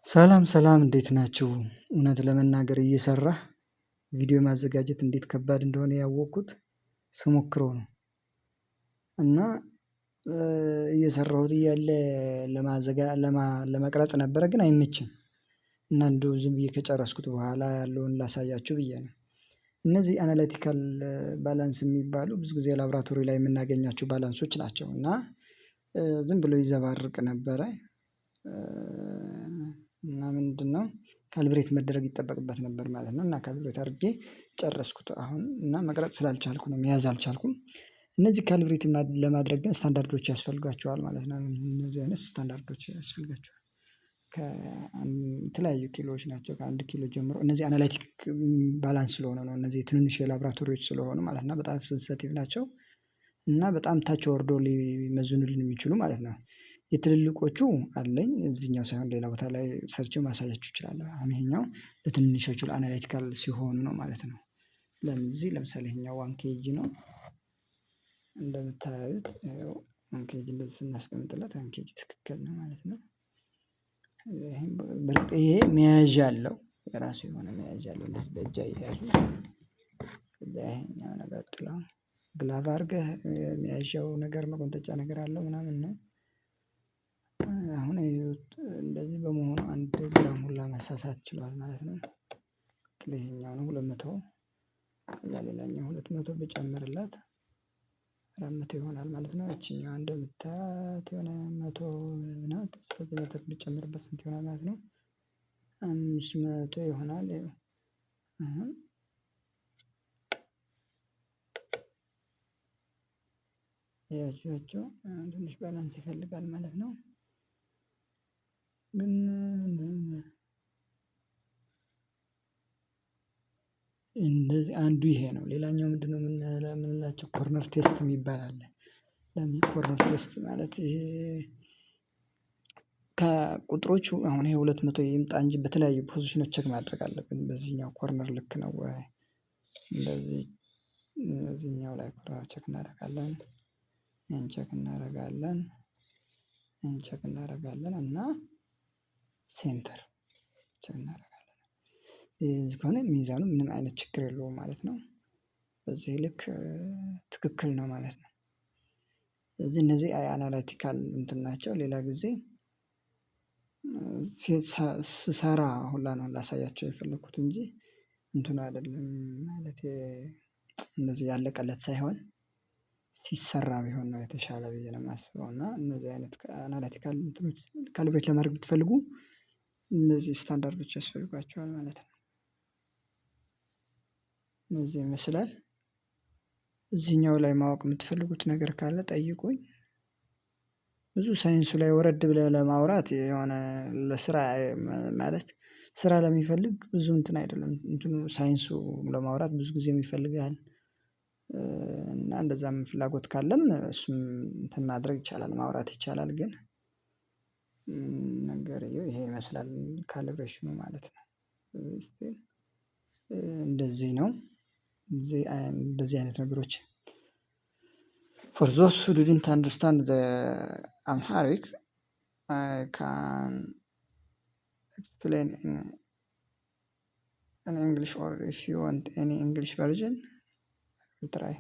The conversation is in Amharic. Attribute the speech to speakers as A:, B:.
A: ሰላም ሰላም እንዴት ናችሁ? እውነት ለመናገር እየሰራህ ቪዲዮ ማዘጋጀት እንዴት ከባድ እንደሆነ ያወቅኩት ስሞክረው ነው። እና እየሰራሁት እያለ ለማዘጋ ለመቅረጽ ነበረ ግን አይመችም። እና እንደው ዝም ብዬ ከጨረስኩት በኋላ ያለውን ላሳያችሁ ብዬ ነው። እነዚህ አናላቲካል ባላንስ የሚባሉ ብዙ ጊዜ ላብራቶሪ ላይ የምናገኛቸው ባላንሶች ናቸው። እና ዝም ብሎ ይዘባርቅ ነበረ። እና ምንድነው? ካልብሬት መደረግ ይጠበቅበት ነበር ማለት ነው። እና ካልብሬት አድርጌ ጨረስኩት አሁን እና መቅረጽ ስላልቻልኩ ነው መያዝ አልቻልኩም። እነዚህ ካልብሬት ለማድረግ ግን ስታንዳርዶች ያስፈልጓቸዋል ማለት ነው። እነዚህ አይነት ስታንዳርዶች ያስፈልጋቸዋል። ከተለያዩ ኪሎዎች ናቸው ከአንድ ኪሎ ጀምሮ እነዚህ አናላቲክ ባላንስ ስለሆነ ነው እነዚህ ትንንሽ የላብራቶሪዎች ስለሆኑ ማለት ነው በጣም ሴንሴቲቭ ናቸው። እና በጣም ታች ወርዶ ሊመዝኑልን የሚችሉ ማለት ነው። የትልልቆቹ አለኝ እዚህኛው ሳይሆን ሌላ ቦታ ላይ ሰርቼ ማሳያችሁ እችላለሁ። አሁን ይሄኛው ለትንንሾቹ ለአናላቲካል ሲሆኑ ነው ማለት ነው። ስለዚህ ለምሳሌ ይሄኛው ዋን ኬጂ ነው። እንደምታዩት ዋን ኬጂ እንደዚህ ስናስቀምጥለት ዋን ኬጂ ትክክል ነው ማለት ነው። ይሄ መያዣ አለው የራሱ የሆነ መያዣ አለው እንደዚህ በእጅ አይያዙም። ከዛ ይሄኛውን ቀጥሎ ግላቭ አድርገህ መያዣው ነገር መቆንጠጫ ነገር አለው ምናምን ነው። አሁን እንደዚህ በመሆኑ አንድ ግራም ሁላ መሳሳት ችሏል ማለት ነው። ይሄኛው ነው 200 ከዛ ሌላኛው 200 ብጨምርላት 400 ይሆናል ማለት ነው። ይቺኛዋ እንደምታያት የሆነ 100 ናት ስለዚህ 100 ብጨምርበት ስንት ይሆናል ማለት ነው? 500 ይሆናል። አሁን ያዟቸው ትንሽ ባላንስ ይፈልጋል ማለት ነው። ግን እንደዚህ አንዱ ይሄ ነው ሌላኛው ምንድነው? የምንላቸው ኮርነር ቴስት የሚባል አለ። ለምን ኮርነር ቴስት ማለት ይሄ? ከቁጥሮቹ አሁን ይሄ 200 ይምጣ እንጂ በተለያዩ ፖዚሽኖች ቼክ ማድረግ አለብን በዚህኛው ኮርነር ልክ ነው ወይ? እንደዚህ እዚህኛው ላይ ኮርነር ቼክ እናደርጋለን። ይሄን ቼክ እናደርጋለን። ይሄን ቼክ እናደርጋለን እና ሴንተር ቼክ እናደርጋለን። እዚህ ከሆነ ሚዛኑ ምንም አይነት ችግር የለውም ማለት ነው። በዚህ ልክ ትክክል ነው ማለት ነው። ስለዚህ እነዚህ አናላቲካል እንትን ናቸው። ሌላ ጊዜ ስሰራ ሁላ ነው ላሳያቸው የፈለኩት እንጂ እንትኑ አይደለም ማለቴ። እንደዚህ ያለቀለት ሳይሆን ሲሰራ ቢሆን ነው የተሻለ ብዬ ነው የማስበው። እና እነዚህ አይነት አናላቲካል እንትኖች ካልብሬት ለማድረግ ብትፈልጉ እነዚህ ስታንዳርዶች ያስፈልጓችኋል ማለት ነው። እነዚህ ይመስላል። እዚህኛው ላይ ማወቅ የምትፈልጉት ነገር ካለ ጠይቁኝ። ብዙ ሳይንሱ ላይ ወረድ ብለህ ለማውራት የሆነ ለስራ ማለት ስራ ለሚፈልግ ብዙ እንትን አይደለም እንትኑ ሳይንሱ ለማውራት ብዙ ጊዜ ይፈልጋል። እና እንደዛም ፍላጎት ካለም እሱም እንትን ማድረግ ይቻላል ማውራት ይቻላል። ግን ነገርየው ይሄ ይመስላል ካልብሬሽኑ ማለት ነው። እንደዚህ ነው። እንደዚህ አይነት ነገሮች ፎር ዞስ ሁ ዲድንት አንደርስታንድ ዘ አምሃሪክ አይ ካን ኤክስፕሌን ኢን ኢንግሊሽ ኦር ኢፍ ዩ ዋንት ኤኒ ኢንግሊሽ ቨርዥን። ትራይ